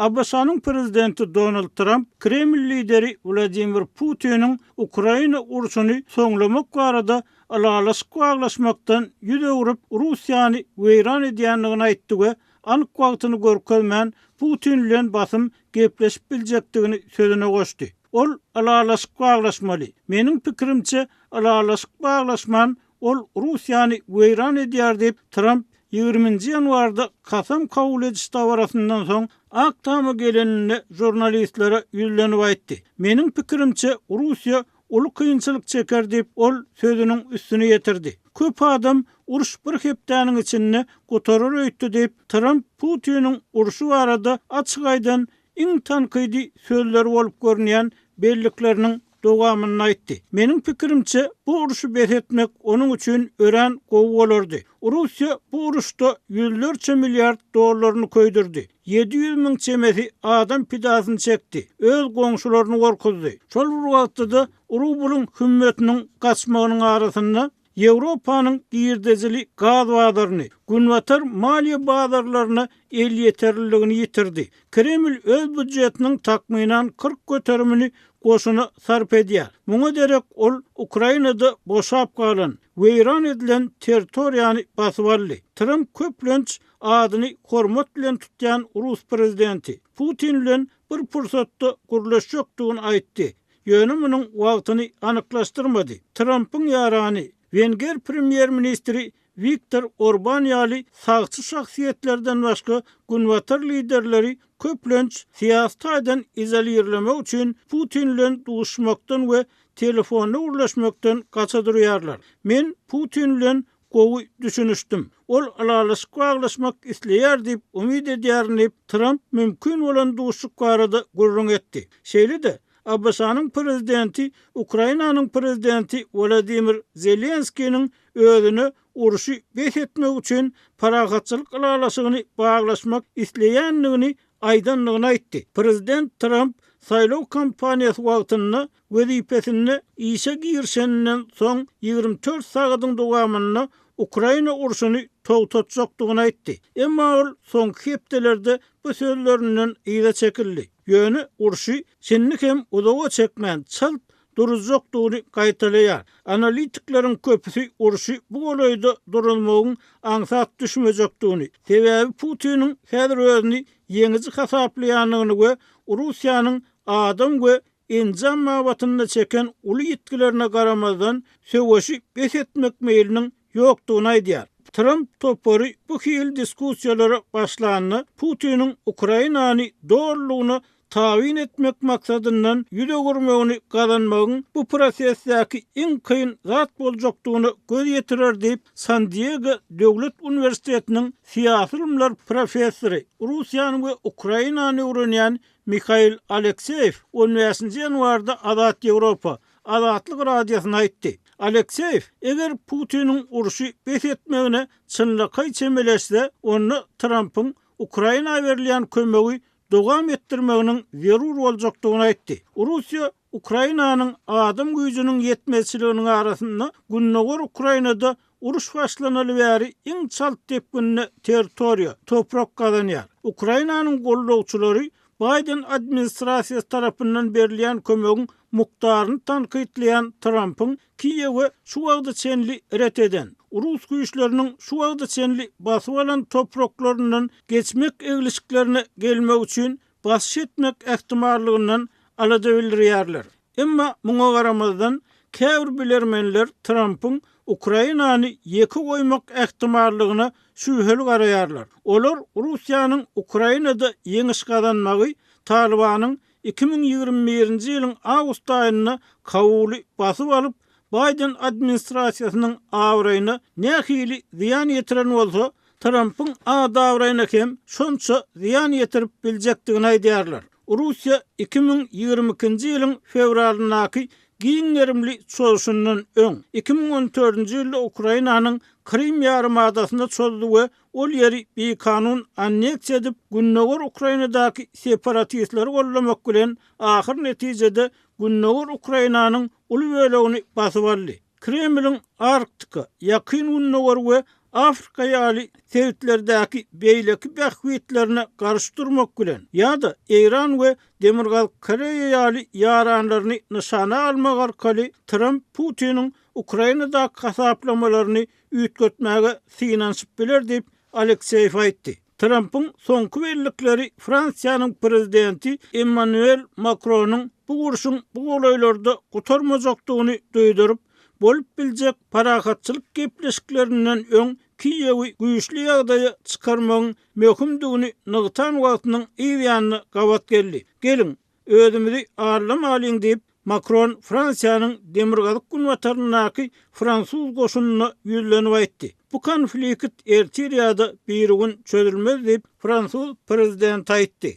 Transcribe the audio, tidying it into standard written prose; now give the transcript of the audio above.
ABŞ-nyň prezidenti Donald Tramp Kreml lideri Wladimir Putiniň Ukraina urşuny soňlamak barada ylalaşyk baglaşmakdan ýüz öwrüp, Russiýany weýran edýändigini aýtdy we anyk wagtyny görkezmän, Putin bilen basym gepleşip biljekdigini sözüne goşdy. Ol ylalaşyk baglaşmaly. Meniň pikirimçe, ylalaşyk baglaşman, ol Russiýany weýran edýär diýip, Tramp ýigriminji ýanwarda kasam kabul ediş dabarasyndan soň Ak Tama geleninde žurnalistlere ýüzlenip aýtdy. Meniň pikirimçe, Russiýa uly kynçylyk çeker diýip, ol sözüniň üstüni ýetirdi. Köp adam uruş bir hepdäniň içinde gutarar öýtdi diýip, Tramp Putiniň urşy barada açyk aýdan iň tankydy sözleri bolup görünýän bellikleriniň dowamynda aýtdy. Meniň pikirimçe, bu urşy bes etmek onuň üçin örän gowy bolardy. Russiýa bu uruşda ýüzlerçe milliard dollaryny köýdürdi. 700 müň çemesi adam pidasyny çekdi, öz goňşularyny gorkuzdy. Şol bir wagtda-da rublyň hümmetiniň gaçmagynyň arasynda Ýewropanyň girdejili gaz bazaryny, günbatar maliýe bazarlaryna elýeterliligini ýitirdi. Kreml öz býujetiniň takmynan 40 göterimini goşuna sarp edýär. Muňa derek ol Ukrainada boşap galan, weýran edilen territoriýany basyp aldy. Tramp köplenç adyny hormat bilen tutýan rus prezidenti Putin bilen bir pursatda gürleşjekdigini aýtdy. Ýöne munuň wagtyny anyklaşdyrmady. Trampyň ýarany, wenger premýer-ministri Wiktor Orban ýaly sagçy şahsyýetlerden başga günbatar liderleri köplenç syýasy taýdan izolirlemek üçin Putin bilen duşmakdan we telefonda gürleşmekden gaça durýarlar. Men Putin bilen gowy düşünişdim. Ol ylalaşyk baglaşmak isleýär diýip umyt edýärin diýip, Tramp mümkin bolan duşuşyk barada gürrüň etdi. Şeýle-de, ABŞ-nyň prezidenti Ukrainanyň prezidenti Wolodymyr Zelenskiniň özüne urşy bes etmek üçin parahatçylyk ylalaşygyny baglaşmak isleýändigini aýdandygyny aýtdy. Prezident Tramp saýlaw kampaniýasy wagtynda wezipesinde işe girişeninden soň 24 sagadyň dowamynda Ukraina urşuny togtatjakdygyny aýtdy. Emma ol soňky hepdelerde bu sözlerinden yza çekildi. Ýöne urşy şindi hem uzaga çekmän, çalt duruzjakdygyny gaýtalaýar. Analitikleriň köpüsi urşy bu golaýda duruzmagyň aňsat düşmejekdigini, sebäbi Putiniň häzir özüni ýeňiji hasaplaýandygyny we Russiýanyň adam we enjam babatynda çeken uly ýitgilerine garamazdan, söweşi bes etmek meýliniň ýokdugyny aýdýar. Tramp topary bu hili diskussiýalara başlanda, Putiniň Ukrainany dolulygyna tabyn etmek maksadyndan ýüz öwürmegini gazanmagyň bu prosesdäki iň kyn zat boljakdygyna göz ýetirer diýip, San-Diego döwlet uniwersitetiniň syýasy ylymlar professory, Russiýany we Ukrainany öwrenýän Mihail Alekseýew on bäşinji ýanwarda Azat Ýewropa, Azatlyk Radiosyna aýtdy. Alekseýew, eger Putiniň urşy bes etmegine çynlakaý çemeleşse, onda Trampyň Ukraina berilýän kömegi dowam etdirmeginiň zerur boljakdygyny aýtdy. Russiýa Ukrainanyň adam güýjüniň ýetmezçiliginiň arasynda gündogar Ukrainada uruş başlanaly bäri iň çalt depginde territoriýa, toprak gazanýar. Ukrainanyň goldawçylary Baýden administrasiýasy tarapyndan berilýän kömegiň mukdaryny tankytlaýan Trampyň Kiýewe şu wagta çenli ret eden, rus güýçleriniň şu wagta çenli basyp alan topraklaryndan geçmek eglişiklerine gelmek üçin basyş etmek ähtimallygyndan alada bildirýärler. Emma muňa garamazdan, käbir bilermenler Trampyň Ukrainany ýeke goýmak ähtimallygyna şübheli garaýarlar. Olar Russiýanyň Ukrainada ýeňiş gazanmagy Talybanyň 2021-nji ýylyň awgust aýynda Kabuly basyp alyp, Baýden administrasiýasynyň abraýyna nähili zyýan ýetiren bolsa, Trampyň at-abraýyna hem şonça zyýan ýetirip biljekdigini aýdýarlar. Russiýa 2022-nji ýylyň fewralyndaky giň gerimli çozuşyndan öň, 2014-nji ýylda Ukrainanyň Krym ýarymadasyna çozdy we ol ýeri bikanun anneksiýa edip, gündogar Ukrainadaky separatistleri goldamak bilen, ahyr netijede gündogar Ukrainanyň uly bölegini basyp aldy. Kremliň Arktika, Ýakyn Gündogar we Afrika ýaly sebitlerdäki beýleki bähbitlerine garşy durmak bilen ýa-da Eýran we Demirgazyk Koreýa ýaly ýaranlaryny nyşana almak arkaly Tramp Putiniň Ukrainadaky hasaplamalaryny üýtgetmäge synanyşyp biler diýip, Alekseýew aýtdy. Trampyň soňky bellikleri Fransiýanyň prezidenti Emmanuel Makronyň bu urşuň bu golaýlarda gutarmajakdygyny duýduryp, bolup biljek parahatçylyk gepleşiklerinden öň Kiýewi güýçli ýagdaýa çykarmagyň möhümdigini nygtan wagtynyň yz ýanyna gabat geldi. Geliň, özümizi aldamalyň diýip, Makron Fransiýanyň demirgazyk-günbataryndaky fransuz goşunyna ýüzlenip aýtdy. Bu konflikt ertir ýa-da birigün çözülmez diýip, fransuz prezidenti aýtdy.